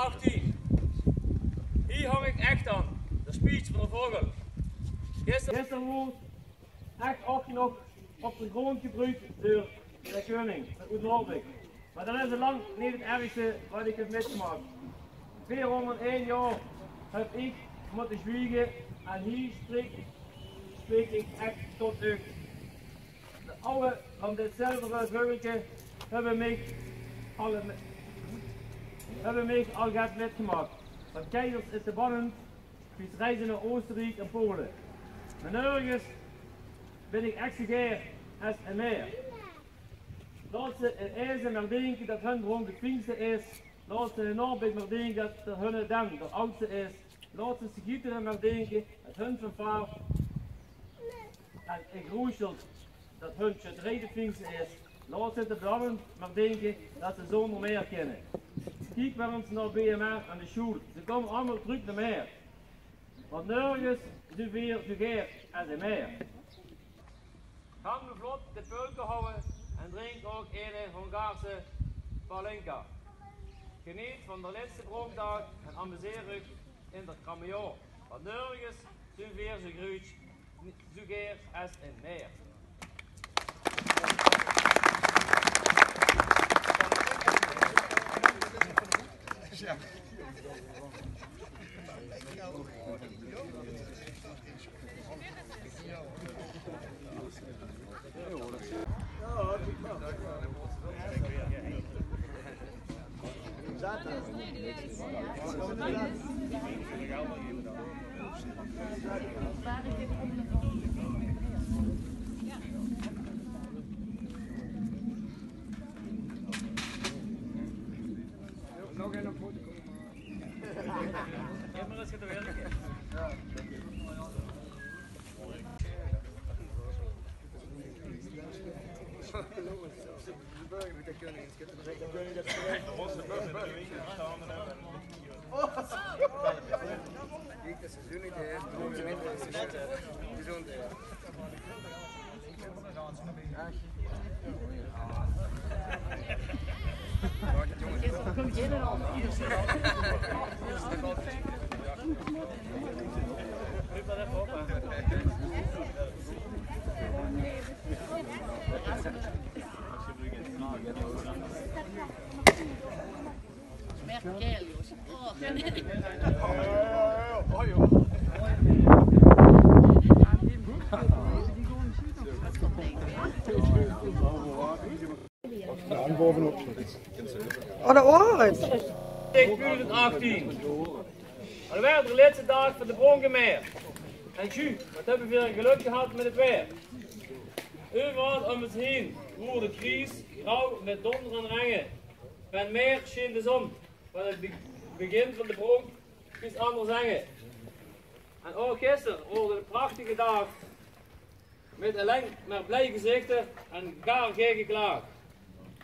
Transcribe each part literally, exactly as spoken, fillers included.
Achttien. Hie hang ik Ech aan, de spiets van de vogel. Gister, gister woort Ech ouch nog op de grond gebruuk door de keuning, de Oet-Noordwijk. Maar dat is al lang neet het ergste wat ik heb mitgemaakt. Veerhonderd ein jaor heb ik motte zwiege en hie spreek, spreek ik Ech tot uch. De ouwe van dit zilvere veugelke hebbe mich al, hebbe mich al get mitgemaakt. Van keizers in de bannen, bis reize nao Oostenriek en Polen. Maar nörges bin ik Ech zoe gaer es in Meer. Laot ze in Eijsde maar dinke dat hun bronk het fienste is. Laot ze in Noordwijk maar dinke dat hunne dam de oudste is. Laot ze in Schieteren maar dinke dat hun fanfaar en in Groesselt dat hun sjötterij de fienste is. Laot ze in de Blammen maar dinke dat ze zonder Meer kinne. Kiek maar ens nao B M R en de sjoel. Ze kome allemaol trök nao Meer. Want nörges zoe veer zoe gaer es in Meer. Gang noe vlot de pulke houwe en drink ouch eine Hongaarse palinka. Geneet van de lètste bronkdaag en amuseer uch in de kameljauw. Want nörges zoe veer zoe gruuts, zoe gaer es in Meer. Nog ein foto. Oh, dat waor het. Tweeduizend achttien. Het waor de lètste daag van de bronk in Meir. En tju, wat höbbe veer gelök gehad mit het waer. Euveral óm ós heen woort 't gries, grauw mit dónder en renge. Van Meir sjeen de zon, van het be-, begin van de bronk bis aan d'r zenge. En ouch gister waor 't 'ne prachtige daag. Mit alleng mer blij gezichter en gaar gei geklaag.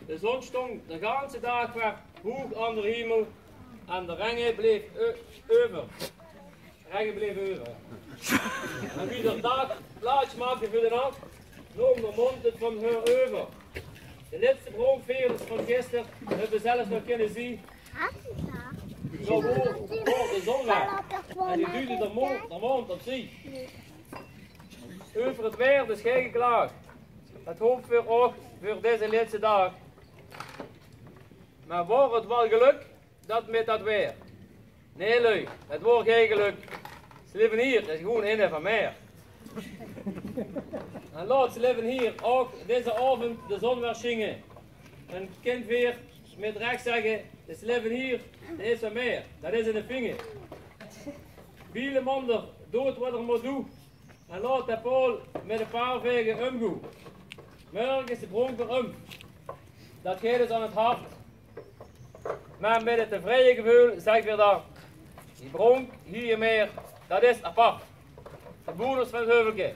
De zon sjtóng de ganse daag weer hoeg aan d'r hemel en de renge bleef eu-, euver. Renge bleef euver. En wie d'r daag plaats maakde veur de nach, noom d'r mónd het van häör euver. De lètste bronkveerders van gister höbbe zelfs nog kinne zeen. Zo woort, woort de zon weg. En die duujde d'r mo-, d'r mónd op zie. Euver het waer dus gei geklaag. Dat hoop veer ouch veur deze lètste daag. Mer waor het waal gelök, dat mit dat waer? Nae, lui, het waor gei gelök. Slivenheer is gewoen inne van Meir. En laot Slivenheer ouch deze aovend de zon weer sjinge. En kint veer mit rech zègke, de Slivenheer, dae is van Meir. Dat is inne finge. Bielemander, doot wat d'r mer doe. En laot de Paol mit e paar vege umgoe. Mörge is de bronk weer um. Dat geit ós aan het hart. Mer mit e tevreje geveul zègke veer dan: die bronk hie in Meir, dat is apart. De boewers van het heuvelke.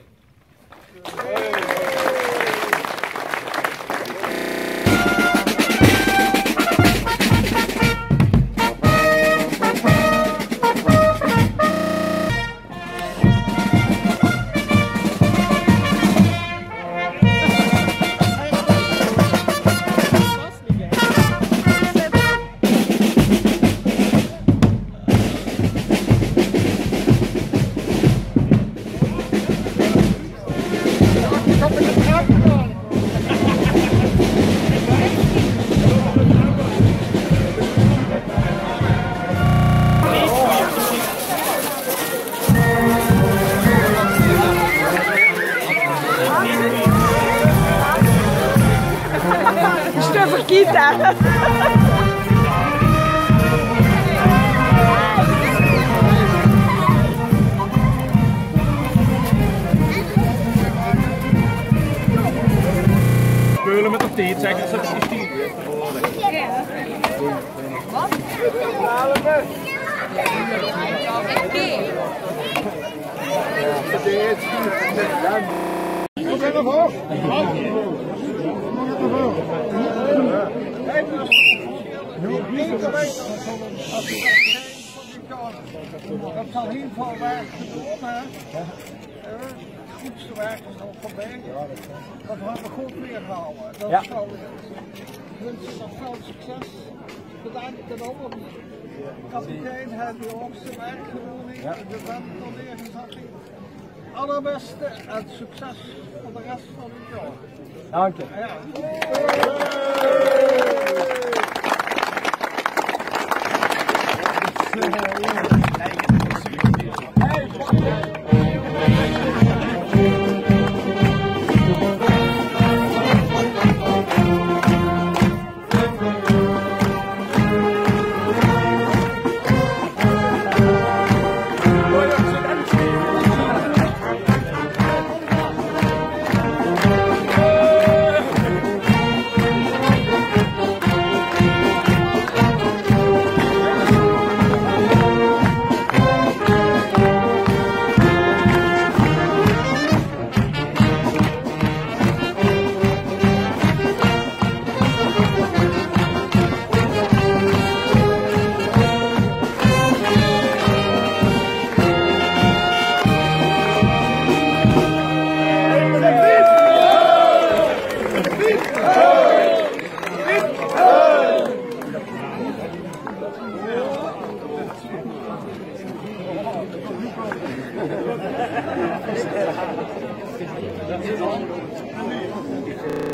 Kita. Speule mit de tied, zeg. Dat zal heel veel werk gedaan, hè? Eh, het grootste werk is al voorbij. Dat hebben we goed weer gehouden. Dat zal, ik wens je nog veel succes. Bedankt ten alle. Kapitein Henry Oogsten, werkgever, de band neergezet. Allerbeste en succes voor de rest van het jaar. Dank je. Ja.